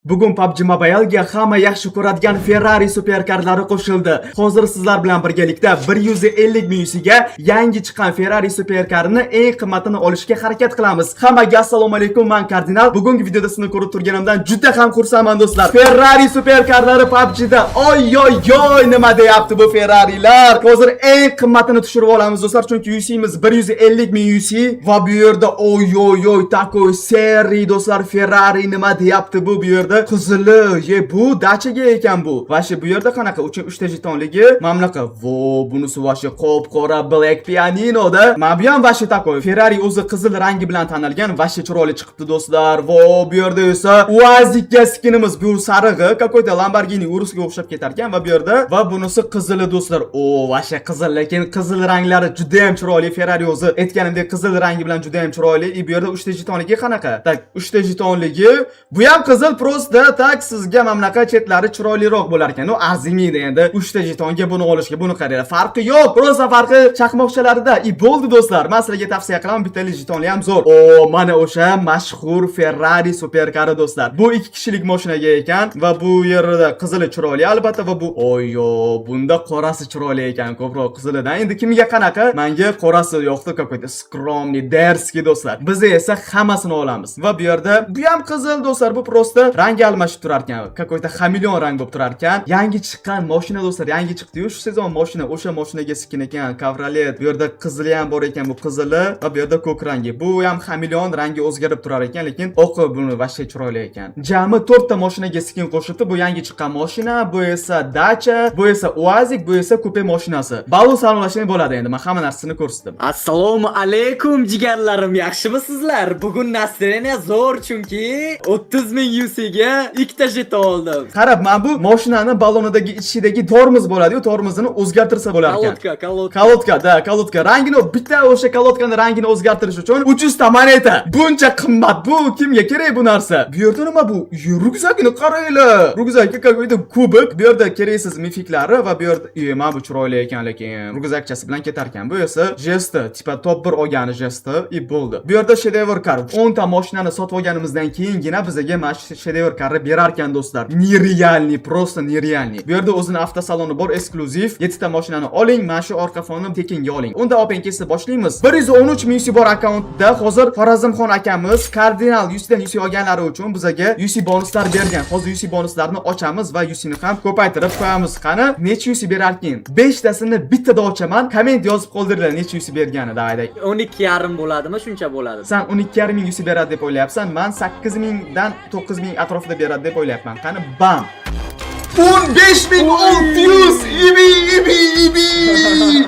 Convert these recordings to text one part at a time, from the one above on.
Bugun PUBG Mobile'ga hamma yaxshi ko'radigan Ferrari superkarlari qo'shildi. Hozir sizlar bilan birgalikda 150 ming UCga yangi chiqqan Ferrari superkarini eng qimmatini olishga harakat qilamiz. Hammaga assalomu alaykum, men Kardinal. Bugungi videoda sizni ko'rib turganimdan juda ham xursandman, do'stlar. Ferrari superkarlari PUBG'da, oy oy oy, nima deyapti bu Ferrarilar? Hozir eng qimmatini tushirib olamiz, do'stlar, chunki UC'miz 150 ming UC va bu yerda, oy oy oy, такой серый, do'stlar, Ferrari nima deyapti bu yerda? Qizili, ye, bu Dacia'ga ekan bu. Вообще bu yerda qanaqa? Uchun 3 ta jetonligi, mana bunaqa. Vo, bunisi вообще qop-qora Black Pianinoda. Mana bu ham вообще такой. Ferrari o'zi qizil rangi bilan tanilgan, вообще chiroyli chiqibdi, do'stlar. Vo, bu yerda esa UAZikka skinimiz, bu sarig'i, какой-то Lamborghini Urusga o'xshab ketar ekan va bu yerda va bunisi qizili, do'stlar. O, вообще qizil, lekin qizil ranglari juda ham chiroyli. Ferrari o'zi, aytganimdek, qizil rangi bilan juda ham chiroyli. И bu yerda 3 ta jetonligi qanaqa? Так, 3 ta jetonligi, bu ham qizil, просто так sizga mana bunaqa chetlari chiroyliroq bo'lar ekan. Ну, arzimaydi endi 3 ta jetonga buni olishga. Buni qaranglar. Farqi yo'q. Просто farqi chaqmoqchalarida. И bo'ldi, do'stlar. Men sizlarga tavsiya qilaman, bittali jetonli ham zo'r. O, mana o'sha mashhur Ferrari superkari, do'stlar. Bu ikki kishilik mashinaga ekan va bu yerda qizili chiroyli albatta va bu, oyo, bunda qorasi chiroyli ekan ko'proq qizilidan. Endi kimga qanaqa? Menga qorasi yoqdi, какой-то скромный, дерзкий, do'stlar. Biz esa hammasini olamiz. Va bu yerda bu ham qizil, do'stlar, bu просто rangi almashib turar ekan. Какой-то xameleon rang bo'lib turar ekan. Yangi chiqqan mashina, do'stlar, yangi chiqdi-yu shu sezon mashina, o'sha mashinaga skin ekan, Cabriolet. Bu yerda qizili ham bor ekan, bu qizili va bu yerda ko'k rangi. Bu ham xameleon, rangi o'zgarib turar ekan, lekin oqi buni вообще chiroyli ekan. Jami 4 ta mashinaga skin qo'shibdi. Bu yangi chiqqan mashina, bu esa Dacia, bu esa UAZik, bu esa kupe mashinasi. Balu salomlashing bo'ladi endi. Men hamma narsasini ko'rsatdim. Assalomu alaykum, jigarlarim, yaxshimisizlar? Bugun настроение zo'r, chunki 30 ming UC ga ikkita jeton oldim. Qarab, mana bu mashinani ballonidagi ichidagi tormoz bo'ladi-yu, tormozini o'zgartirsa bo'lar ekan. Колодка, колодка. Колодка, да, колодка. Rangini, bitta o'sha колодка ni rangini o'zgartirish uchun 300 ta moneta. Buncha qimmat bu, kimga kerak bu narsa? Bu yerda nima bu? Ryukzakini qaranglar. Ryukzakka какой-то kubok. Bu yerda keraksiz мифик lari va bu yerda, e, mana bu chiroyli ekan, lekin ryukzakchasi bilan ketar ekan. Bu esa jesti, типа top 1 olgani jesti и bo'ldi. Bu yerda shedevr car. 10 ta mashinani sotib olganimizdan keyingina bizaga mana shu shedevr carni berar ekan, do'stlar. Нереальный, просто нереальный. Bu yerda o'zini avtosaloni bor, eksklyuziv. 7 ta mashinani oling, mana shu orqa fonni tekinga oling. Unda open case'ni boshlaymiz. 113 ming UC bor akkauntda. Hozir Xorazmxon akamiz Kardinal 100 dan UC olganlari uchun bizaga UC bonuslar bergan. Hozir UC bonuslarni ochamiz va UC ni ham ko'paytirib qo'yamiz. Qani, necha UC berarkin? 5 tasini bittada ochaman. Komment yozib qoldiringlar necha UC bergani. Давай, давай. 12,5 bo'ladimi? Shuncha bo'ladi. San 12,5 ming UC beradi deb o'ylayapsan. Man 8 mingdan 9 ming atrofida beradi deb o'ylayapman. Qani, bam. 15 600, ibi ibi ibi,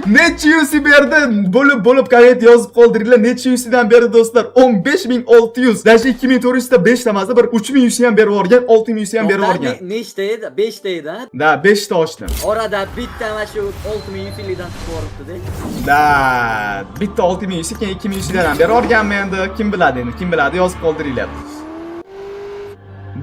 necha UC berdi? Bo'lib bo'lib komment yozib qoldiringlar, necha UCdan berdi, do'stlar. 15 600, даже 2400 ta 5 ta emasda, bir 3000 UC ham berib yuborgan, 6000 UC ham berib yuborgan. Nechta edi? 5 ta edi, ha? Да, 5 ta ochdim. Orada bitta mana shu 6000 UC-likdan chiqib yuboribdi-da. Да, bitta 6000 UC, keyin 2000 UCdan ham berib yuborganmi endi, kim biladi endi, kim biladi, yozib qoldiringlar.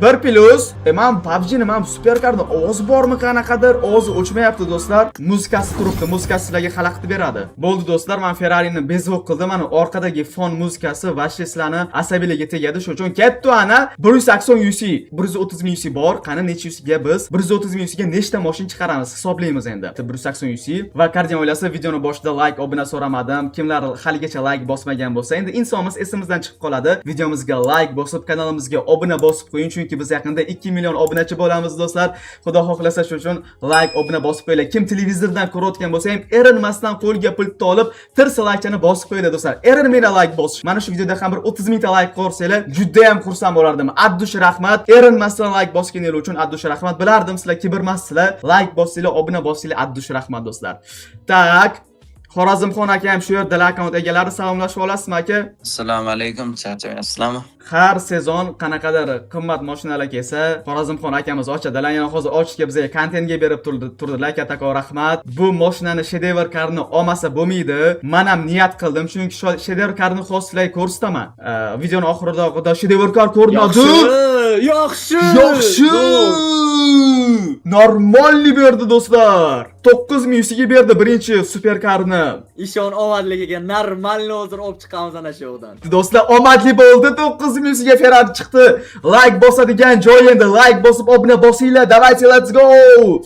Bir plyus, man PUBG'ni, man superkarni ovozi bormi qanaqadir, ovozi o'chmayapti, do'stlar. Muzikasi turibdi, muzikasi sizlarga xalaqit beradi. Bo'ldi, do'stlar, man Ferrari'ni беззвук qildim. Mana orqadagi fon muzikasi вообще sizlarni asabiyligiga tegadi. Shuning uchun ketdi ana 180 UC, 130 ming UC bor. Qani, necha UCga biz 130 ming UCga nechta mashina chiqaramiz? Hisoblaymiz endi. 180 UC va Kardinal oilasi, videoni boshida like, obuna so'ramadim. Kimlar haligacha like bosmagan bo'lsa, endi insonimiz, esimizdan chiqib qoladi. Videomizga like bosib, kanalimizga obuna bosib qo'ying, chunki biz yaqinda 2 million obunachi bo'lamiz, do'stlar. Xudo xohlasa, shuning uchun like, obuna bosib qo'yinglar. Kim televizordan ko'rayotgan bo'lsa ham, erinmasdan qo'lga pultni olib, tirsa laykchani bosib qo'yinglar, do'stlar. Erinmanglar like bosish. Mana shu videoda ham bir 30 mingta like ko'rsanglar, juda ham xursand bo'lardim. От души rahmat. Erinmasdan like bosganingiz uchun от души rahmat. Bilardim, sizlar kibrmassizlar. Like bossanglar, obuna bossanglar, от души rahmat, do'stlar. Так. Xorazmxon aka ham shu yerda, akkaunt egalari, salomlashib olasizmi, aka? Assalomu alaykum, charchamayapsizlarmi? Har sezon qanaqadir qimmat mashinalar kelsa, Xorazmxon akamiz ochadilar. Yana hozir ochishga bizga kontentga berib turdilar. Kattakon rahmat. Bu mashinani, shedevr karni olmasa bo'lmaydi. Men ham niyat qildim, chunki shedevr karni hozir sizlarga ko'rsataman. Videoni oxirida xudo shedevr kar ko'rinadi. Yaxshi! Yaxshi! Zo'r. Нормальный berdi, do'stlar. 9000 UC'ga berdi birinchi superkarni. Ishon, omadligiga нормально hozir olib chiqamiz ana shu yoqdan. Do'stlar, omadli bo'ldi. 9000 UC'ga Ferrari chiqdi. Like bosadigan joy endi like bosib obuna bosinglar. Давайте, let's go.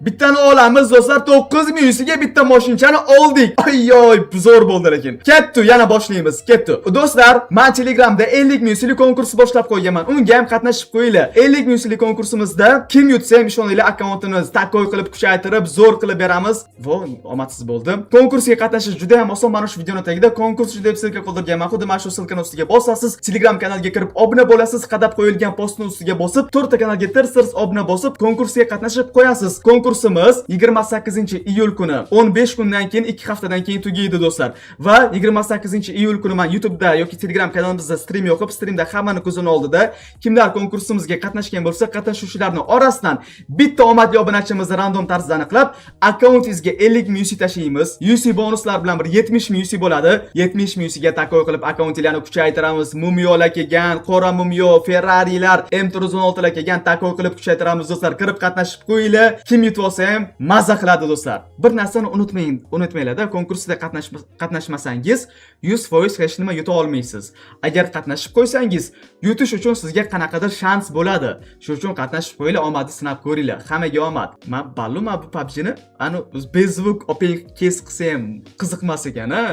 Bittani olamiz, do'stlar. 9000 UC'ga bitta mashinchani oldik. Ay oy, zo'r bo'ldi lekin. Ketdi, yana boshlaymiz. Ketdi. Do'stlar, men Telegramda 50 ming UC'lik konkurs boshlab qo'yganman. Unga ham qatnashib qo'yinglar. 50 ming UC'lik konkursimizda kim yutsa ham, ishoninglar, akkauntini такой qilib kuchaytirib, zo'r qilib beramiz. Vo, omadsiz bo'ldim. Konkursga qatnashish juda ham oson. Mana shu videoni tagida konkurs deb ссылка qoldirganman. Xuddi mana shu ссылка ni ustiga bosasiz, Telegram kanalga kirib obuna bo'lasiz, qadab qo'yilgan postni ustiga bosib, to'rtta kanalga tirs-tirs obuna bosib, konkursga qatnashib qo'yasiz. Konkursimiz 28-iyul kuni, 15 kundan keyin, 2 haftadan keyin tugaydi, do'stlar. Va 28-iyul kuni men YouTube'da yoki Telegram kanalimizda stream yoqib, streamda hammani ko'zini oldida kimlar konkursimizga qatnashgan bo'lsa, qatnashuvchilarning orasidan bitta omadli obunachimizni random tarzda aniqlab, akkauntingizga 50 ming UC tashlaymiz. UC bonuslar bilan bir 70 ming UC bo'ladi. 70 ming UC ga такой qilib akkauntinglarni kuchaytiramiz. Mumiyolar kelgan, qora mumiyo, Ferrarilar, M416 lar kelgan, такой qilib kuchaytiramiz, do'stlar. Kirib qatnashib qo'yinglar. Kim yutib olsa ham maza qiladi, do'stlar. Bir narsani unutmang, unutmanglar-da, konkursda qatnashmasangiz 100% hech nima yuta olmaysiz. Agar qatnashib qo'ysangiz, yutish uchun sizga qanaqadir shans bo'ladi. Shuning uchun qatnashib qo'yinglar, omadni sinab ko'ringlar. Hammaga omad. Men ballu bu PUBG'ni anu без звук open case qilsa ham qiziqmas ekan, a?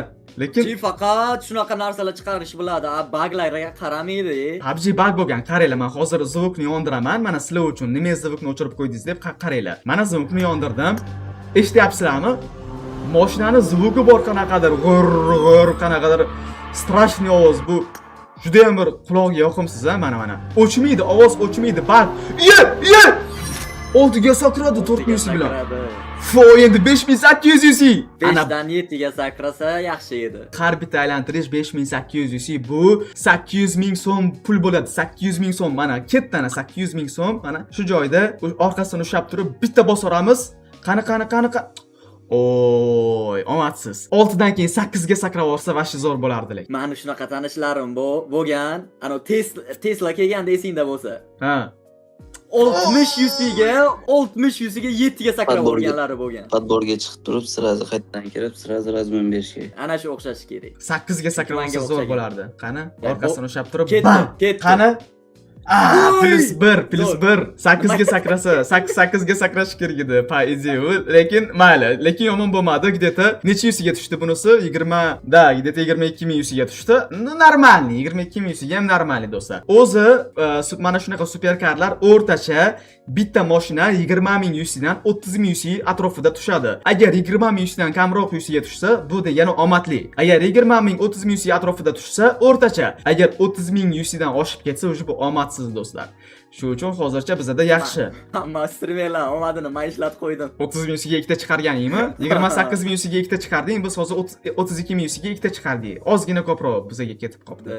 Lekin Chi faqat shunaqa narsalar chiqarish biladi, a baglarga qaramaydi. PUBG bug bo'lgan. Qaranglar, men hozir звук ni yondiraman. Mana sizlar uchun nima звук ni o'chirib qo'ydingiz deb qaranglar. Mana звук ni yondirdim. Eshityapsizlarmi? Mashinani звук i bor, qanaqadir g'ur g'ur, qanaqadir страшный ovoz bu. Juda ham bir quloqga yoqimsiz, a, mana mana. O'chmaydi, ovoz o'chmaydi. Bug. Ye, ye! Oltiga sakradi 4000 bilan. Fo, endi 5800 UC. Ana 5 dan 7 ga sakrasa yaxshi edi. Har bitta aylantirish 5800 UC, bu 800 ming so'm pul bo'ladi. 800 ming so'm mana ketdi, ana 800 ming so'm mana shu joyda orqasidan ushlab turib bitta bosoramiz. Qani, qani, qani, qani. Oy, omadsiz. 6 dan keyin 8 ga sakrab olsa вообще zo'r bo'lardi lekin. Mani shunaqa tanishlarim bo'lgan. Ano Tesla kelganda esingda bo'lsa. Ha. 60 UC'ga, 60 UC'ga 7 ga sakrab Подбор ga. olganlari bo'lgan. Подбор ga chiqib turib, сразу qaytadan kirib, сразу размен berish kerak. Ana shu o'xshashi kerak. 8 ga sakrab Manga olsa zo'r o'xshagan. bo'lardi. Qani, Ya, orqasidan ushlab turib, Ketdi, bam! ketdi. Qani? Ah, Oy! плюс 1, плюс Zo'r. 1. 8 ga sakrasa, 8 8 ga sakrash kerak edi, по идее. Lekin mayli, lekin yomon bo'lmadi. Где-то necha UC'ga tushdi bunisi? 20, да, где-то 22 ming UC'ga tushdi. Ну, нормальный, 22 ming UC'ga ham нормальный, do'stlar. O'zi mana shunaqa superkarlar o'rtacha bitta mashina 20 ming UC'dan 30 ming UC atrofida tushadi. Agar 20 ming UC'dan kamroq UC'ga tushsa, bu degani omadli. Agar 20 ming 30 ming UC atrofida tushsa, o'rtacha. Agar 30 ming UC'dan oshib ketsa, уже bu omadsiz, do'stlar. Shu uchun hozircha bizada yaxshi. Hamma streamerlar omadini man ishlatib qo'ydim. 30 ming UC'ga ikkita chiqarganingmi? 28 ming UC'ga ikkita chiqarding, biz hozir 32 ming UC'ga ikkita chiqardik. Ozgina ko'proq bizaga ketib qoldi.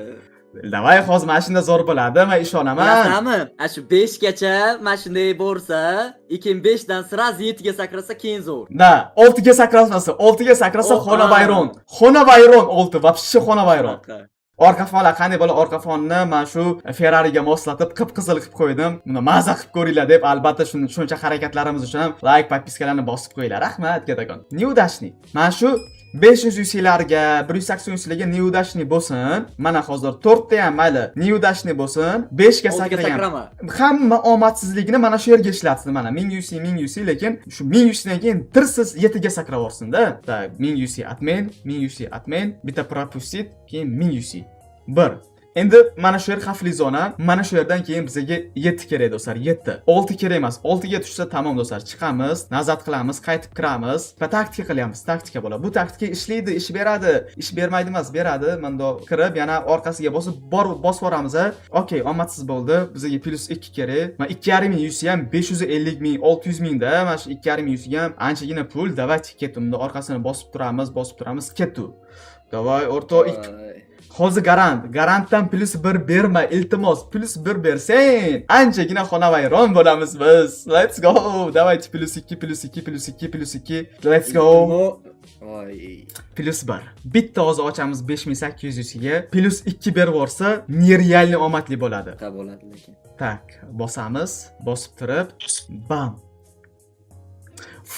Давай, hozir mana shunda zo'r bo'ladi, men ishonaman. Bilasanmi? Ana shu 5 gacha mana shunday borsa, keyin 5 dan сразу 7 ga sakrasa keyin zo'r. Да, 6 ga sakrasa, 6 ga sakrasa Oh, xonavayron. Xonavayron 6, вообще xonavayron. Shunaqa. Orqa fonlar qanday bola? Orqa fonni mana shu Ferrariga moslatib, qip-qizil qilib qo'ydim. Buni maza qilib ko'ringlar deb, albatta shuni shuncha harakatlarimiz uchun ham like, подписка larni bosib qo'yinglar. Rahmat, kattakon. Неудачный. Mana shu 500 UC'larga, 180 UC'larga неудачный bo'lsin. Mana hozir 4 ta ham mayli, неудачный bo'lsin. 5 ga Oltiga sakragan. sakrama. Hamma omadsizligini mana shu yerga ishlatsin, mana 1000 UC, 1000 UC, lekin shu 1000 UC'dan keyin tirsiz 7 ga sakrab yuborsin-da. Так, 1000 UC отмен, 1000 UC отмен, bitta пропустить, keyin 1000 UC. 1. Endi mana shu yer xavfli zona. Mana shu yerdan keyin bizga 7 kerak, do'stlar, 7. 6 kerak emas. 6 ga tushsa tamom, do'stlar, chiqamiz, назад qilamiz, qaytib kiramiz va taktika qilyapmiz. Taktika bo'ladi. Bu taktika ishlaydi, ish beradi. Ish bermaydi emas, beradi. Mando kirib, yana orqasiga bosib, bor bosib yuboramiz. Okey, omadsiz bo'ldi. Bizga плюс 2 kerak. Mana 2,5 ming UC ham 550 ming, 600 mingda, mana shu 2,5 ming UC ham anchagina pul. Давайте, ketdi. Bunda orqasini bosib turamiz, bosib turamiz, ketdi. Давай, o'rtoq, Voy. Hozir garant, garantdan плюс 1 berma, iltimos, плюс 1 bersang, anchagina xonavayron bo'lamiz biz. Let's go. Давайте плюс 2, плюс 2, плюс 2, плюс 2. Let's go. Voy. Плюс 1. Bitta hozir ochamiz 5800 ga. Плюс 2 berib yuborsa, нереальный omadli bo'ladi. Qanaqa bo'ladi lekin. Так, bosamiz, bosib turib, bam.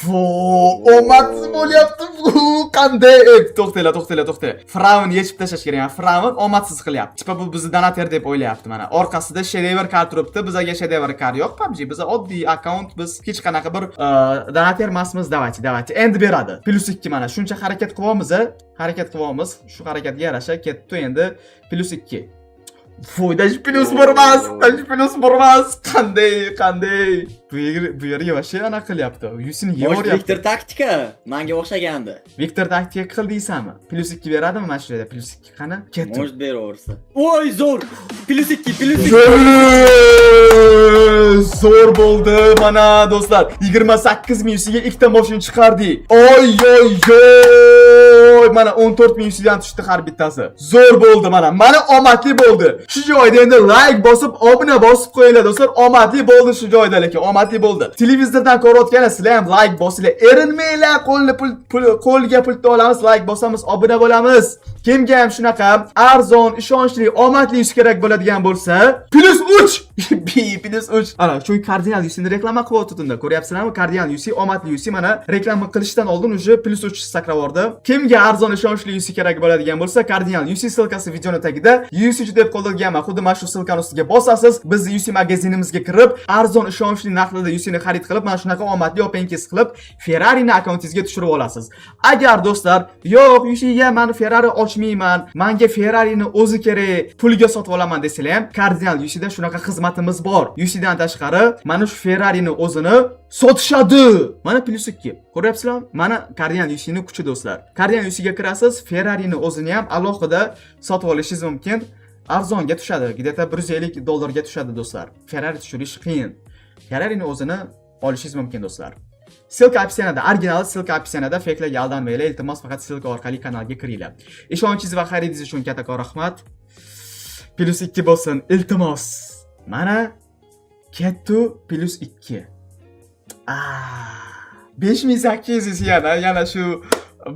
Fo, omadsiz bo'lyapti bu. Qanday? Ey, to'xtanglar, to'xtanglar, to'xtanglar. Fravn yechib tashlash kerak. Yani Fravn omadsiz qilyapti. Типа bu bizni donater deb o'ylayapti mana. Orqasida shedevr kar turibdi. Bizaga shedevr kar yo'q PUBG. Biz oddiy akkaunt, biz hech qanaqa bir donater emasmiz. Давайте, давайте. Endi beradi. Плюс 2 mana. Shuncha harakat qilyapmiz, a? Harakat qilyapmiz. Shu harakatga yarasha ketdi endi плюс 2. Voy, даже плюс 1 emas, даже плюс 1 emas. Qanday, qanday? Bu yerga вообще anaqa qilyapti. Yusini Может, yevoryapti. Viktor taktika manga o'xshagandi. Viktor taktika qil deysanmi? Плюс 2 beradimi mana shu yerda? Плюс 2 qani? Ketdi. Может, beraversa. Oy, zo'r. Плюс 2, плюс 2. Zo'r bo'ldi mana, do'stlar. 28 ming usiga ikkita mashina chiqardik. Oy oy oy, mana 14 ming usidan tushdi har bittasi. Zo'r bo'ldi mana. Mana omadli bo'ldi. Shu joyda endi like bosib, obuna bosib qo'yinglar, do'stlar. Omadli bo'ldi shu joyda lekin omadli bo'ldi. Televizordan ko'rayotganlar, sizlar ham like bosinglar. Erinmanglar, qo'lni pul, pul qo'lga pul olamiz, like bosamiz, obuna bo'lamiz. Kimga ham shunaqa arzon, ishonchli, omadli yuz kerak bo'ladigan bo'lsa, плюс 3. Bi плюс 3. Ana, chunki Kardinal UC'ni reklama qilyapti tunda. Ko'ryapsizlarmi? Kardinal UC, omadli UC mana reklama qilishdan oldin уже плюс 3 sakrab yubordi. Kimga arzon, ishonchli UC kerak bo'ladigan bo'lsa, Kardinal UC ссылка si videoni tagida UC deb qo'yilganman. Xuddi mana shu ссылка ni ustiga bosasiz, biz UC magazinimizga kirib, arzon, ishonchli narxlarda UC'ni xarid qilib, mana shunaqa omadli open case qilib, Ferrari'ni akkauntingizga tushirib olasiz. Agar, do'stlar, yo'q, UC'ga men Ferrari ochmayman, menga Ferrari'ni o'zi kerak, pulga sotib olaman desalar ham, Kardinal UC'da shunaqa xizmatimiz bor. UC'dan tashqari mana shu Ferrari'ni o'zini sotishadi. Mana плюс 2. Ko'ryapsizlarmi? Mana Kardinal UC'ni kuchi, do'stlar. Kardinal UC'ga kirasiz, Ferrari'ni o'zini ham alohida sotib olishingiz mumkin. Arzonga tushadi, где-то 150 dollarga tushadi, do'stlar. Ferrari tushirish qiyin. Ferrari'ni o'zini olishingiz mumkin, do'stlar. Ссылка описание da, original ссылка описание da, fake larga aldanmanglar, iltimos, faqat ссылка orqali kanalga kiringlar. Ishonchingiz va xaridingiz uchun kattakon rahmat. Плюс 2 bo'lsin, iltimos. Mana ketdi плюс 2. Ah, 5800 yana shu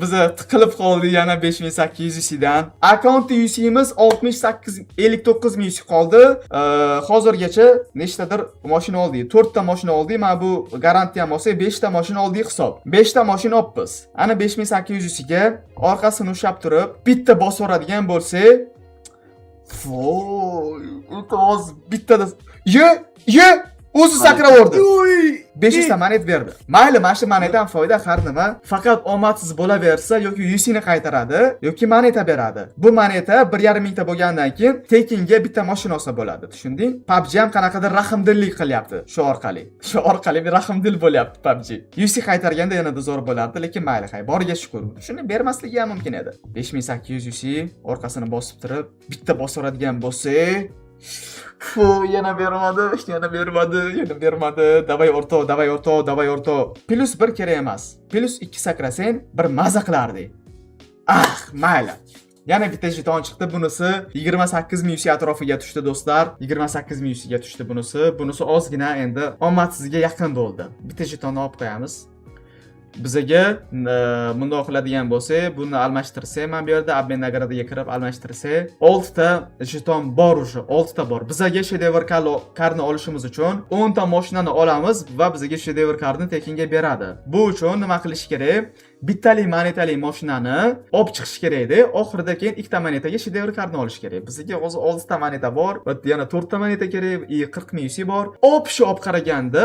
biza tiqilib qoldik yana 5800 dan. Akkaunt UC'miz 68 59 ming UC qoldi. Hozirgacha nechtadir mashina oldik? 4 ta mashina oldik. Mana bu garantiya ham olsak 5 ta mashina oldik hisob. 5 ta mashina olibmiz. Ana 5800 UC ga orqasini ushlab turib, bitta bosib yuboradigan bo'lsak, voy, iltimos, bittada. Ye, ye, o'zi sakrab yubordi. Oy! 500 ta monet berdi. Mayli, mana shu monetdan foyda har nima. Faqat omadsiz bo'laversa yoki UC'ni qaytaradi, yoki moneta beradi. Bu moneta 1,5 mingta bo'lgandan keyin tekinga bitta mashina olsa bo'ladi. Tushunding? PUBG ham qanaqadir rahmdillik qilyapti shu orqali. Shu orqali bir rahmdil bo'lyapti PUBG. UC qaytarganda yanada zo'r bo'lardi, lekin mayli, hay, boriga shukur. Shuni bermasligi ham mumkin edi. 5800 UC orqasini bosib turib, bitta bosaveradigan bo'lsa, fu, yana bermadi, yana bermadi, yana bermadi. Давай, o'rtoq, давай, o'rtoq, давай, o'rtoq. Плюс 1 kerak emas. Плюс 2 sakrasang, bir maza qilardik. Ah, mayli. Yana bitta jeton chiqdi. Bunisi 28 ming UC atrofiga tushdi, do'stlar. 28 ming UC ga tushdi bunisi. Bunisi ozgina endi omadsizga yaqin bo'ldi. Bitta jetonni olib qo'yamiz. Bizaga bundoq qiladigan bo'lsak, buni almashtirsak, mana bu yerda обмен награда ga kirib almashtirsak, 6 ta jeton bor уже, 6 ta bor. Bizaga shedevr karni olishimiz uchun 10 ta mashinani olamiz va bizaga shedevr karni tekinga beradi. Bu uchun nima qilish kerak? Bittali monetali mashinani olib chiqish kerak edi. Oxirida keyin ikkita monetaga shedevr karni olish kerak. Bizga hozir 6 ta moneta bor va yana 4 ta moneta kerak, и 40 ming UC bor. Общий olib qaraganda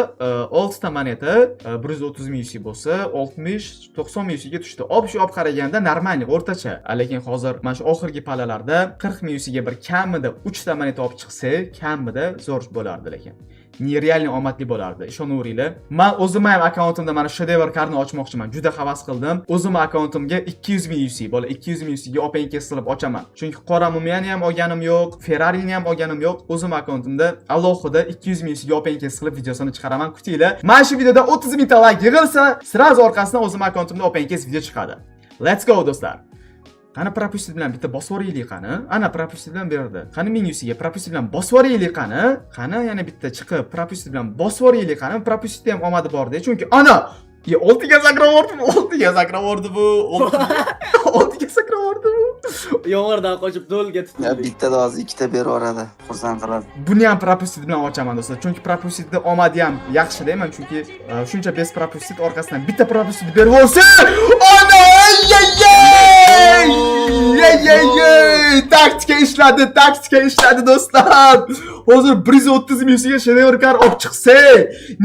6 ta moneta 130 ming UC bo'lsa, 60 90 ming UC ga tushdi. Общий olib qaraganda нормальный, o'rtacha. Lekin hozir mana shu oxirgi palalarda 40 ming UC ga bir kamida 3 ta moneta olib chiqsak, kamida zo'r bo'lardi lekin. Нереальный omadli bo'lardi, ishonaveringlar. Man o'zim ham akkauntimda mana shedevr karni ochmoqchiman, juda havas qildim. O'zim akkauntimga 200 ming UC bola, 200 ming UC ga open case qilib ochaman, chunki qora mumiyani ham olganim yo'q, Ferrarini ham olganim yo'q. O'zim akkauntimda alohida 200 ming UC ga open case qilib videosini chiqaraman, kutinglar. Mana shu videoda 30 mingta like yig'ilsa, сразу orqasidan o'zim akkauntimda open case video chiqadi. Let's go, do'stlar. Qani, пропустить bilan bitta bosib yuboraylik, qani. Ana, пропустить bilan berdi. Qani, ming yuziga пропустить bilan bosib yuboraylik, qani. Qani, yana bitta chiqib пропустить bilan bosib yuboraylik, qani. Пропустить ham omadi borda, chunki ana, ye, oltiga sakrab yubordi bu, oltiga sakrab yubordi bu, oltiga sakrab yubordi bu. Yomg'irdan qochib do'lga Ya tutildik. bittada hozir ikkita berib yuboradi. Xursand qiladi. Buni ham пропустить bilan ochaman, do'stlar. Chunki пропустить da omadi ham yaxshi deyman, chunki shuncha без пропустить orqasidan bitta пропустить berib yuborsa, ana, ey ey ey ey, taktika ishladi, taktika ishladi, do'stlar. Hozir 130 ming UCga shedevr kar olib chiqsak,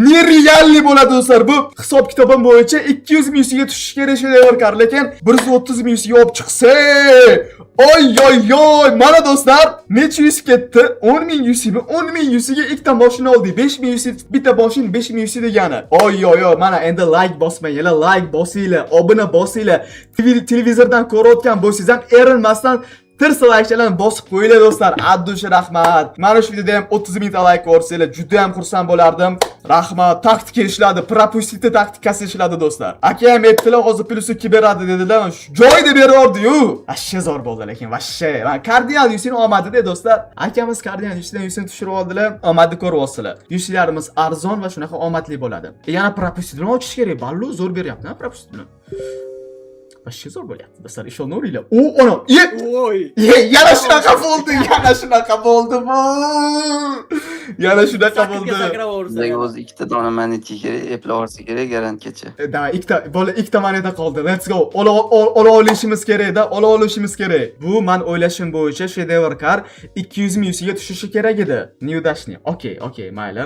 нереальный bo'ladi, do'stlar. Bu hisob kitobim bo'yicha 200 ming UCga tushishi kerak shedevr kar, lekin 130 ming UCga olib chiqsak, oy oy oy, mana do'stlar, necha yuz ketdi? 10 ming UC mi? 10 ming UCga ikkita mashina oldik. 5 ming UC bitta mashina, 5 ming UC degani. Oy oy oy, mana endi like bosmanglar, like bosinglar, obuna bosinglar. Televizordan ko'rayotgan bo'lsangiz ham erinmasdan tirsa likelarni bosib qo'yinglar, do'stlar. От души rahmat. Mana shu videoda ham 30 mingta like ko'rsanglar, juda ham xursand bo'lardim. Rahmat. Taktika ishladi. Пропустить taktikasi ishladi, do'stlar. Aka ham aytdilar, hozir plyus 2 beradi dedilar. Shu joyida berordi-yu. Вообще zo'r bo'ldi lekin, вообще. Mana kardinal UCni omadi-da, do'stlar. Akamiz kardinal UCdan UCni tushirib oldilar. Omadni ko'rib olsinlar. UClarimiz arzon va shunaqa omadli bo'ladi. Yana пропустить bilan ochish kerak. Ballu zo'r beryapti, ha, пропустить bilan. Вообще zo'r bo'lyapti, do'stlar, ishonaveringlar. U ona, ye, Voy. ye, yana shunaqa bo'ldi, yana shunaqa bo'ldi bu. Yana shunaqa Sakkizga bo'ldi. sakrab yuborsa. Bizga o'zi ikkita dona monetka kerak, eplab yuborsa kerak garantgacha. Da, ikkita, bola, ikkita moneta qoldi. Let's go. Ola olishimiz kerak-da, ola olishimiz kerak. Bu men o'ylashim bo'yicha shedevr kar 200 ming UCga tushishi kerak edi. Неудачный. Okey, okey, mayli.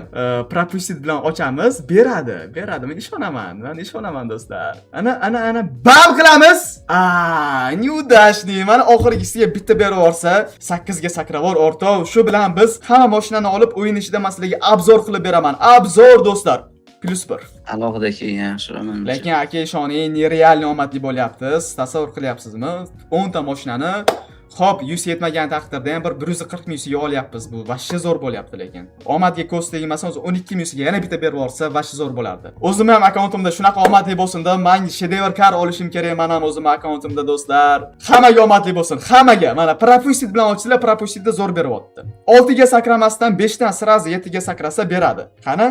Пропустить bilan ochamiz, beradi, beradi. Men ishonaman, men ishonaman, do'stlar. Ana, ana, ana, bam qilamiz. A, неудачный. Mana oxirgisiga bitta berib yuborsa, 8 ga sakrab bor, o'rtoq. Shu bilan biz hamma mashinani olib, o'yin ichida man sizlarga обзор qilib beraman. Обзор, do'stlar. Plyus 1. Alohida kelgan yaxshiroq manimcha. Lekin aka, ishoning, нереальный omadli bo'lyapti. Siz tasavvur qilyapsizmi? 10 ta mashinani. Xo'p, 100 yetmagan taqdirda ham bir 140 ming UCga olyapmiz. Bu вообще zo'r bo'lyapti lekin. Omadga ko'z tegmasa, o'zi 12 ming UCga yana bitta berib yuborsa, вообще zo'r bo'lardi. O'zim ham akkauntimda shunaqa omadli bo'lsin da, men shedevr kar olishim kerak, men ham o'zim akkauntimda, do'stlar. Hammaga omadli bo'lsin, hammaga. Mana пропустить bilan ochsalar, пропустить da zo'r beryapti. 6 ga sakramasdan 5 dan сразу 7 ga sakrasa beradi. Qani?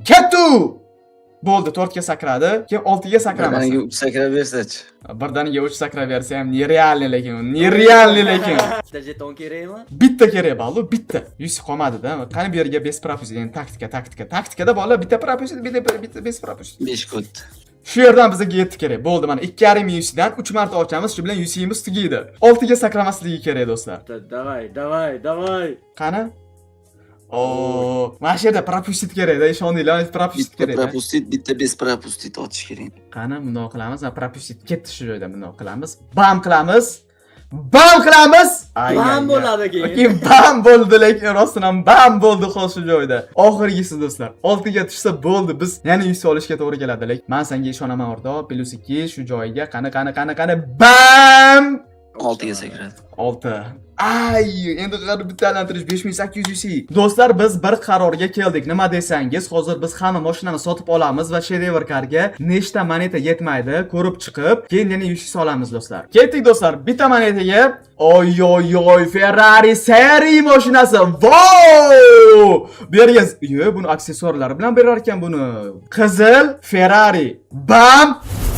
Ketdi! Bo'ldi, 4 ga sakradi, keyin 6 ga sakramasin. Birdaniga 3 sakrab bersachi. Birdaniga 3 sakrab bersa ham нереальный lekin, нереальный lekin. Bitta jeton kerakmi? Bitta kerak, ballu, bitta. Yuz qolmadi-da. Qani bu yerga без пропустить, ya'ni taktika, taktika. Taktikada bola bitta пропустить, bitta bitta без пропустить. 5 kod. Shu yerdan bizga 7 kerak. Bo'ldi, mana 2,5 ming UCdan 3 marta ochamiz, shu bilan UCimiz tugaydi. 6 ga sakramasligi kerak, do'stlar. Давай, давай, давай. Qani? O, mana shu yerda пропустить kerak-da, ishoninglar, пропустить Bitta kerak. пропустить, bitta без пропустить ochish kerak. Qani bundoq qilamiz, va пропустить ketdi shu joyda bundoq qilamiz. Bam qilamiz. Bam qilamiz. Ay, Bam ay, ay. bo'ladi keyin. Keyin bam bo'ldi, lekin rostdan ham bam bo'ldi hozir shu joyda. Oxirgisi, do'stlar. 6 ga tushsa bo'ldi. Biz yana 100 olishga to'g'ri keladi. Lekin men senga ishonaman, o'rtoq. Plyus 2 shu joyiga. Qani, qani, qani, qani. Bam! 6 ga sakradi. 6. Ay, endi qarab bitta aylantirish 5800 UC. Do'stlar, biz bir qarorga keldik. Nima desangiz, hozir biz hamma mashinani sotib olamiz va shedevr karga nechta moneta yetmaydi ko'rib chiqib, keyin yana UC solamiz, do'stlar. Ketdik, do'stlar, bitta monetaga. Oy oy oy, Ferrari seri mashinasi. Wow! Bu yerga, yo, buni aksessuarlari bilan berar ekan buni. Qizil Ferrari. Bam!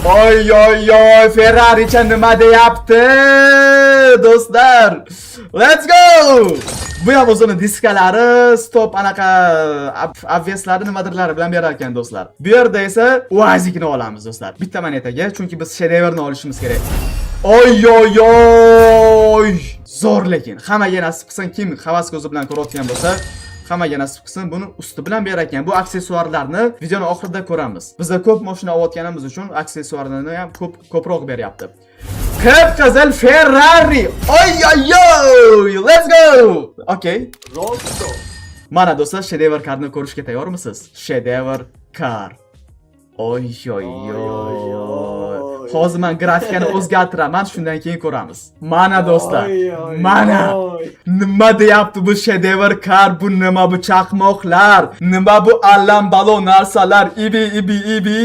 Oy oy oy, Ferraricha nima deyapti, do'stlar? Let's go! Bu ham o'zini diskalari, stop anaqa обвес lari nimadirlari bilan berar ekan, do'stlar. Bu yerda esa UAZikni olamiz, do'stlar. Bitta monetaga, chunki biz shedevrni olishimiz kerak. Oy oy oy! Zo'r lekin. Hammaga nasib qilsin, kim havas ko'zi bilan ko'rayotgan bo'lsa, hammaga nasib qilsin, buni usti bilan berar ekan. Bu aksessuarlarni videoni oxirida ko'ramiz. Bizda ko'p mashina olayotganimiz uchun aksessuarlarni ham ko'p ko'proq beryapti. Qip-qizil Ferrari. Oy oy oy! Let's go! Okay. Rosso. Mana do'stlar, shedevr karni ko'rishga tayyormisiz? Shedevr kar. Oy oy Oy, oy. oy, oy. Hozir men grafikani o'zgartiraman, shundan keyin ko'ramiz. Mana do'stlar. Oy, oy, Mana. oy. Nima deyapti bu shedevr kar? Bu nima bu chaqmoqlar? Nima bu allambalo narsalar? Ibi ibi ibi.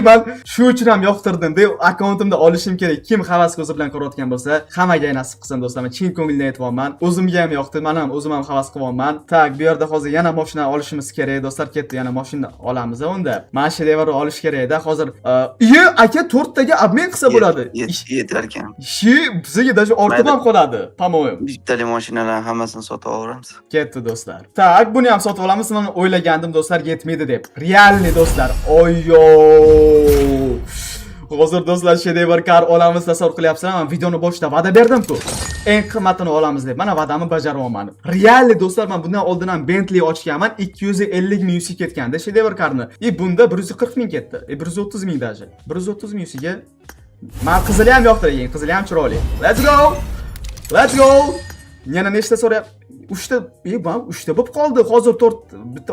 Man shu uchun ham yoqtirdim deb akkauntimda olishim kerak. Kim havas ko'zi bilan ko'rayotgan bo'lsa, hammaga nasib qilsin, do'stlar. Men chin ko'ngildan aytyapman. O'zimga ham yoqdi. Men ham o'zim ham havas qilyapman. Так, bu yerda hozir yana mashina olishimiz kerak, do'stlar. Ketdi, yana mashina olamiz unda. Mana shedevrni olish kerak-da. Hozir iye, aka, to'rttaga Обмен qilsa bo'ladi. Yetar ekan. Shi bizga даже ortib ham qoladi, по-моему. Bittali mashinalarni hammasini sotib olaveramiz. Ketdi, do'stlar. Так, buni ham sotib olamiz. Men o'ylagandim, do'stlar, yetmaydi deb. Реальный, do'stlar. Oyyo. Hozir, do'stlar, shedevr car olamiz, tasavvur qilyapsizlar. Men videoni boshida va'da berdim-ku. Eng qimmatini olamiz deb. Mana va'damni bajaryapman. Реальный, do'stlar, men bundan oldin ham Bentley ochganman. 250 ming UC ketganda shedevr carni. И bunda 140 ming ketdi. E 130 ming даже. 130 ming UCga. Man qizili ham yoqdi, lekin qizili ham chiroyli. Let's go. Let's go. Yana nechta so'rayap? Uchta, e, bu uchta bo'lib qoldi. Hozir to'rt, bitta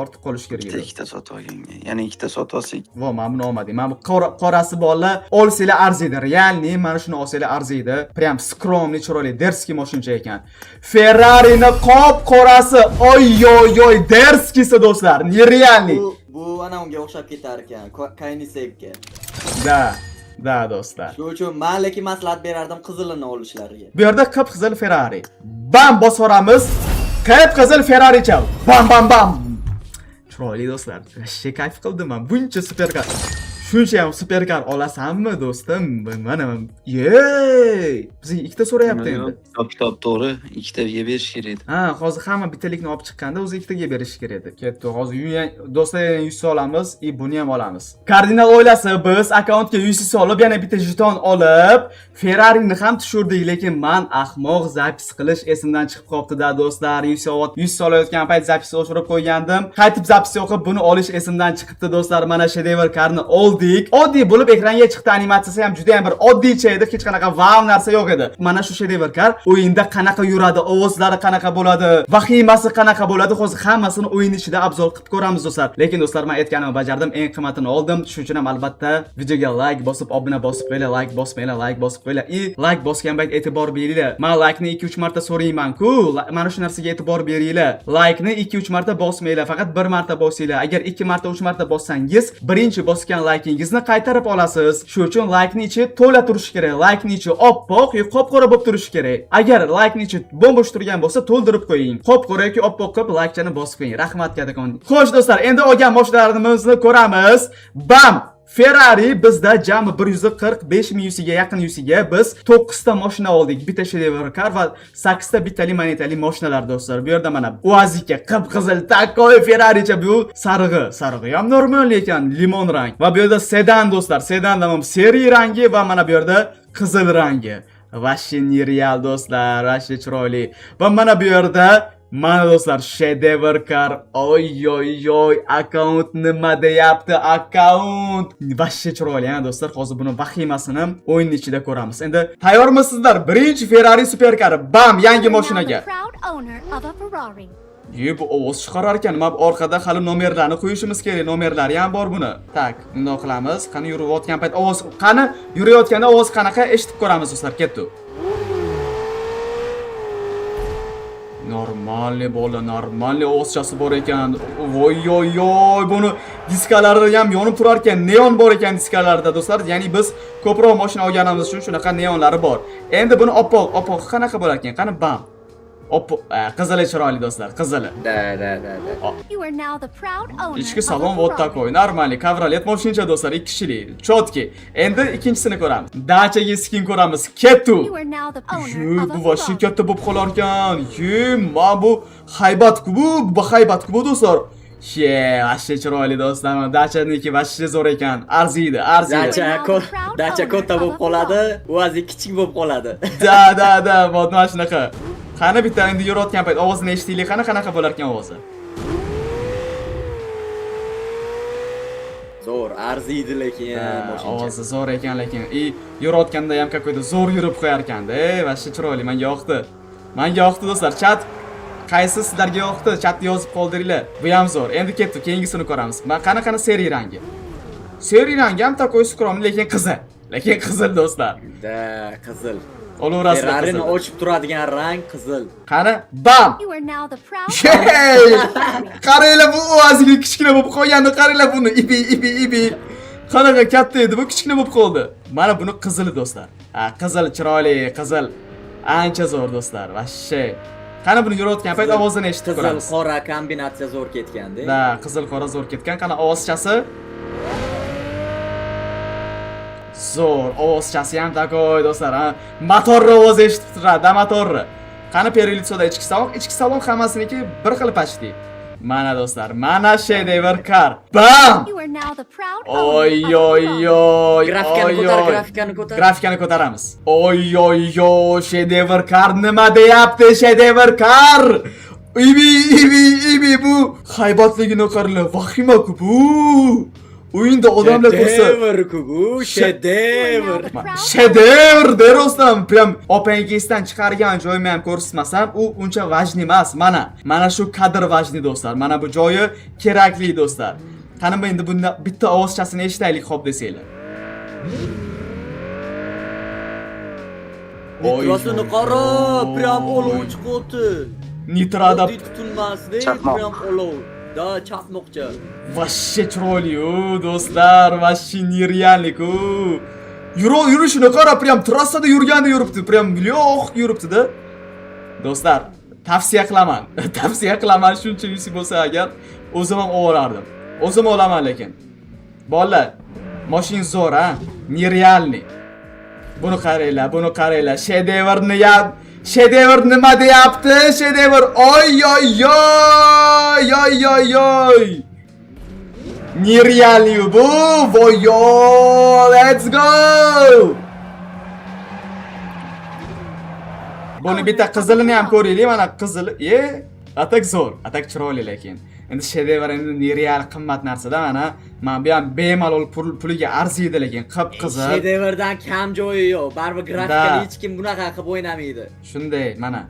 ortiq qolishi kerak Ikkita edi. Ikkita sotib olganga. Yana ikkita sotib olsak, Vo, men buni olmadim. Mana bu qorasi borlar, olsanglar arziydi. Реальный, mana shuni olsanglar arziydi. Прям скромный, chiroyli, дерзкий mashincha ekan. Ferrari'ni qop-qorasi, oy oy oy, дерзкий si, do'stlar, нереальный. Bu ana unga o'xshab ketar ekan, Koenigseggga. Да, да, do'stlar. Shuning uchun men lekin maslahat berardim qizilini olishlariga. Bu yerda qip-qizil Ferrari. Bam, bosoramiz. Qip-qizil Ferraricha. Bam bam bam. Chiroyli, do'stlar. Вообще kayf qildim men. Buncha superkar. Shuncha ham superkar olasanmi, do'stim? Mana, yey! Bizga ikkita so'rayapti endi. Top top to'g'ri, ikkitaga berish kerak edi. Ha, hozir hamma bittalikni olib chiqqanda o'zi ikkitaga berish kerak edi. Ketdi. Hozir do'stlar, yana 100 olamiz, и buni ham olamiz. Kardinal o'ylasa, biz akkauntga 100 solib, yana bitta jeton olib, Ferrari'ni ham tushirdik, lekin man ahmoq, запись qilish esimdan chiqib qolibdi-da, do'stlar. 100 soat 100 solayotgan payt запись o'chirib qo'ygandim. Qaytib запись o'qib buni olish esimdan chiqibdi, do'stlar. Mana shedevr karni oldik. Oddiy bo'lib ekranga chiqdi, animatsiyasi ham juda ham bir oddiycha edi, hech qanaqa vau narsa yo'q edi. Mana shu shedevr kar o'yinda qanaqa yuradi, ovozlari qanaqa bo'ladi, vahimasi qanaqa bo'ladi, hozir hammasini o'yin ichida обзор qilib ko'ramiz, do'stlar. Lekin, do'stlar, men aytganimni bajardim, eng qimmatini oldim. Shuning uchun ham albatta videoga like bosib, obuna bosib qo'yinglar, like bosmanglar, like bosib qo'yinglar. И like bosgan payt e'tibor beringlar. Men likeni 2-3 marta so'rayman-ku, mana shu narsaga e'tibor beringlar. Likeni 2-3 marta bosmanglar, faqat bir marta bosinglar. Agar 2 marta, 3 marta bossangiz, birinchi bosgan likingizni qaytarib olasiz. Shuning uchun likeni ichi to'la turishi kerak. Likeni ichi oppoq yoki qop-qora bo'lib turishi kerak. Agar likeni ichi bo'm-bo'sh turgan bo'lsa, to'ldirib qo'ying. Qop-qora yoki oppoq qilib likechani bosib qo'ying. Rahmat kattakon. Xo'sh, do'stlar, endi olgan mashinalarimizni ko'ramiz. Bam! Ferrari bizda jami 145 ming UCga yaqin UCga biz 9 ta mashina oldik. Bitta shedevr car va 8 ta bittali monetali mashinalar, do'stlar. Bu yerda mana UAZika qip-qizil такой Ferraricha, bu sarig'i, sarig'i ham normal ekan, limon rang. Va bu yerda sedan, do'stlar, sedan ham серый rangi va mana bu yerda qizil rangi. Вообще нереал, do'stlar, вообще chiroyli. Va mana bu yerda mana, do'stlar, shedevr car. Oy oy oy, akkaunt nima deyapti? Akkaunt. Вообще chiroyli, ha, do'stlar. Hozir buni vahimasini o'yin ichida ko'ramiz. Endi tayyormisizlar? Birinchi Ferrari superkari. Bam, yangi You are now mashinaga. the proud owner of a Ferrari. Ye, bu ovoz chiqarar ekan. Mana bu orqada hali nomerlarni qo'yishimiz kerak. Nomerlari ham bor buni. Так, bundoq qilamiz. Qani, yurayotgan payt ovoz, qani yurayotganda ovoz qanaqa, eshitib ko'ramiz, do'stlar. Ketdi. Нормальный bola, нормальный ovozchasi bor ekan. Voy voy voy, buni diskalari ham yonib turar ekan. Neon bor ekan diskalarida, do'stlar. Ya'ni biz ko'proq mashina olganimiz uchun shunaqa neonlari bor. Endi buni oppoq, oppoq qanaqa bo'lar ekan? Qani, bam. Oppoq, qizili chiroyli, do'stlar, qizili. Да, да, да, да. You are now the proud owner Ichki of a salon вот Ferrari. Такой. Нормальный. Kabriolet mashincha, do'stlar, ikki kishilik. Чёткий. Endi ikkinchisini ko'ramiz. Dachaga skin ko'ramiz. Kettu. You are now the owner Ye, of a bu вообще Ferrari. Katta bo'lib qolar ekan. Ye, ma bu haybat-ku bu, bu haybat-ku bu, do'stlar. Ye, вообще chiroyli, do'stlar. Dachaniki вообще zo'r ekan. Arziydi, arziydi. Dacha katta bo'lib qoladi, UAZ kichik bo'lib qoladi. Да, да, да, вот mana shunaqa. Qani, bitta endi yurayotgan payt ovozini eshitaylik, qani qanaqa bo'lar ekan ovozi. Zo'r, arziydi lekin mashincha. Ovozi zo'r ekan lekin. И yurayotganda ham какой-то zo'r yurib qo'yar ekanda. Ey, вообще chiroyli, menga yoqdi. Menga yoqdi, do'stlar. Chat, qaysi sizlarga yoqdi? Chatda yozib qoldiringlar. Bu ham zo'r. Endi ketdik, keyingisini ko'ramiz. Man qani, qani серый rangi. Серый rangi ham такой скромный, lekin qizil. Lekin qizil, do'stlar. Да, qizil. Olaverasizlar Ferrari'ni qizil. ochib turadigan rang qizil. Qani, bam! You are now the proud Hey! owner of a Ferrari. Qaranglar, bu UAZga kichkina bo'lib qolganini, qaranglar buni. Ibi ibi ibi. Qanaqa katta edi, bu kichkina bo'lib qoldi. Mana buni qizili, do'stlar. Ha, qizil chiroyli, qizil. Ancha zo'r, do'stlar, вообще. Qani, buni yurayotgan payt ovozini eshitib Qizil ko'ramiz. Qora kombinatsiya zo'r ketganda. Да, qizil qora zo'r ketgan. Qani ovozchasi? Zo'r, ovozchasi ham такой, do'stlar, ha. Motorni ovozi eshitib turadi, motorni. Qani первое лицо da ichki salon, ichki salon hammasiniki bir xil почти. Mana, do'stlar, mana shedevr car. Bam! You are now the proud owner Oy of a oy Ferrari. Oy. Grafikani Oy ko'tar, oy. grafikani ko'tar. Grafikani ko'taramiz. Oy oy oy, shedevr car nima deyapti, shedevr car? Ibi ibi ibi, bu haybatligini qaranglar, vahima-ku bu. O'yinda odamlar ko'rsa Shedevr-ku bu, You are now shedevr. the proud Shedevr der rostdan, прям OpenGS'dan chiqargan joyimni ham ko'rsatmasam, u uncha важный emas. Mana, mana shu kadr важный, do'stlar. Mana bu joyi kerakli, do'stlar. Qani endi bunda bitta ovozchasini eshitaylik, xo'p desanglar. Nitrosini qara, прям olov chiqyapti. Nitrada Oddiy tutilmasdi, Chaqmoq. Прям olov. Да, chaqmoqcha. Вообще chiroyli-yu, do'stlar, вообще нереальный-ku. Yurishini qara, прям trassada yurganda yuribdi, прям yo'q yuribdi-da. Do'stlar, tavsiya qilaman. Tavsiya qilaman, shuncha UC bo'lsa agar, o'zim ham olardim. O'zim olaman lekin. Bolalar, mashina zo'r, ha? Нереальный. Buni qaranglar, buni qaranglar. Shedevrni ya Shedevr nima deyapti? Shedevr. Oy oy oy oy oy oy. Нереальный bu. Voy yo, let's go. Buni bitta qizilini ham ko'raylik, mana qizil. E, а так zo'r, а так chiroyli lekin. Endi shedevr endi нереал qimmat narsada mana. Mana bu ham bemalol puliga arziydi lekin qip-qizil. Shedevrdan kam joyi yo'q. Baribir grafikani Да. hech kim bunaqa qilib o'ynamaydi. Shunday, mana.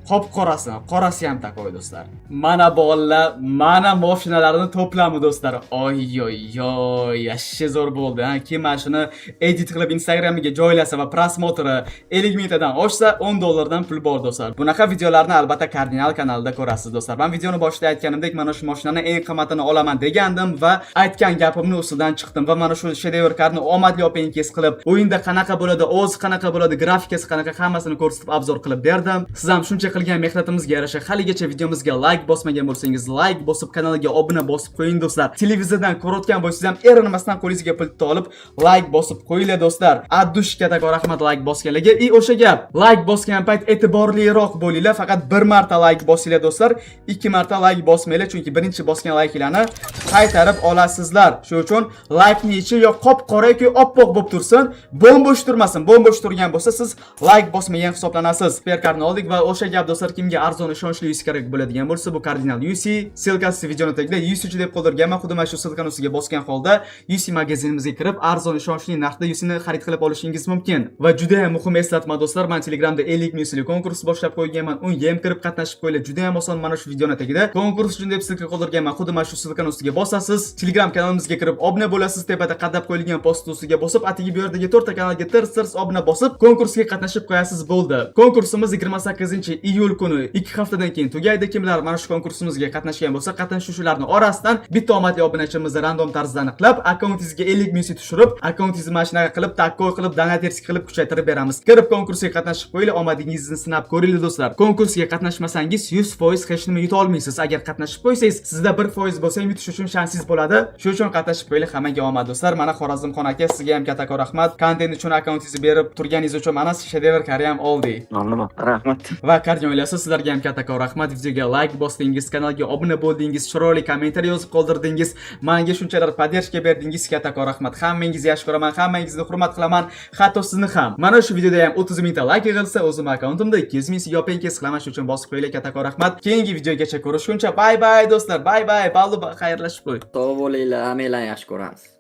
Qop qorasi, qorasi ham такой, do'stlar. Mana bolalar, mana mashinalarni to'plami, do'stlar. Oy oy oy, вообще zo'r bo'ldi, ha. Kim mana shuni edit qilib Instagramiga joylasa va просмотр i 50 mingtadan oshsa, 10 dollardan pul bor, do'stlar. Bunaqa videolarni albatta Kardinal kanalida ko'rasiz, do'stlar. Men videoni boshida aytganimdek, mana shu mashinani eng qimmatini olaman degandim va aytgan gapimni ustidan chiqdim va mana shu shedevr karni omadli open case qilib, o'yinda qanaqa bo'ladi, ovozi qanaqa bo'ladi, grafikasi qanaqa, hammasini ko'rsatib обзор qilib berdim. Siz ham shuncha qilgan mehnatimizga yarasha haligacha videomizga like bosmagan bo'lsangiz, like bosib, kanalga obuna bosib qo'ying, do'stlar. Televizordan ko'rayotgan bo'lsangiz ham erinmasdan qo'lingizga pultni olib, like bosib qo'yinglar, do'stlar. От души kattakon rahmat like bosganlarga. И o'sha gap, like bosgan payt e'tiborliroq bo'linglar. Faqat bir marta like bosinglar, do'stlar. Ikki marta like bosmanglar, chunki birinchi bosgan likelarni qaytarib olasizlar. Shuning uchun like-ni ichi yo qop-qora yoki oppoq bo'lib tursin, bo'm-bo'sh turmasin. Bo'm-bo'sh turgan bo'lsa, siz like bosmagan hisoblanasiz. Superkarni oldik va o'sha gap, do'stlar, kimga arzon ishonchli UC kerak bo'ladigan bo'lsa, bu Kardinal UC. Ссылка si videoni tagida UC deb qoldirganman. Xuddi mana shu ссылка ni ustiga bosgan holda UC magazinimizga kirib, arzon ishonchli narxda UC ni xarid qilib olishingiz mumkin. Va juda ham muhim eslatma, do'stlar, men Telegramda 50 ming UC konkurs boshlab qo'yganman. Unga ham kirib qatnashib qo'yinglar. Juda ham oson, mana shu videoni tagida konkurs uchun deb ссылка qoldirganman. Xuddi mana shu ссылка ni ustiga bosasiz, Telegram kanalimizga kirib obuna bo'lasiz, tepada qadab qo'yilgan post ustiga bosib, atigi bu yerdagi to'rtta kanalga tirs tirs obuna bosib, konkursga qatnashib qo'yasiz, bo'ldi. Konkursimiz 28-iyul kuni, 2 haftadan keyin tugaydi. Kimlar mana shu konkursimizga qatnashgan bo'lsa, qatnashuvchilarning orasidan bitta omadli obunachimizni random tarzda aniqlab, akkauntingizga 50 ming tushirib, akkauntingizni mana shunaqa qilib, такой qilib, донатерский qilib kuchaytirib beramiz. Kirib konkursga qatnashib qo'yinglar, omadingizni sinab ko'ringlar, do'stlar. Konkursga qatnashmasangiz 100% hech nima yuta olmaysiz. Agar qatnashib qo'ysangiz, sizda 1% bo'lsa ham yutish uchun shansingiz bo'ladi. Shuning uchun qatnashib qo'yinglar, hammaga omad, do'stlar. Mana Xorazmxon aka, sizga ham kattakon rahmat. Kontent uchun akkauntingizni berib turganingiz uchun mana shedevr kari ham oldik. Nima? Rahmat. Va Kardinal sizlarga ham kattakon rahmat. Videoga like bosdingiz, kanalga obuna bo'ldingiz, chiroyli kommentariy yozib qoldirdingiz. Menga shunchalar поддержка berdingiz, kattakon rahmat. Hammangizni yaxshi ko'raman, hammangizni hurmat qilaman, hatto sizni ham. Mana shu videoda ham 30 mingta like yig'ilsa, o'zim akkauntimda 200 ming open case qilaman, shuning uchun bosib qo'yinglar, kattakon rahmat. Keyingi videogacha ko'rishguncha, bye bye, do'stlar, bye bye. Ballu, xayrlashib qo'y. Sog' bo'linglar, hammanglarni yaxshi ko'ramiz.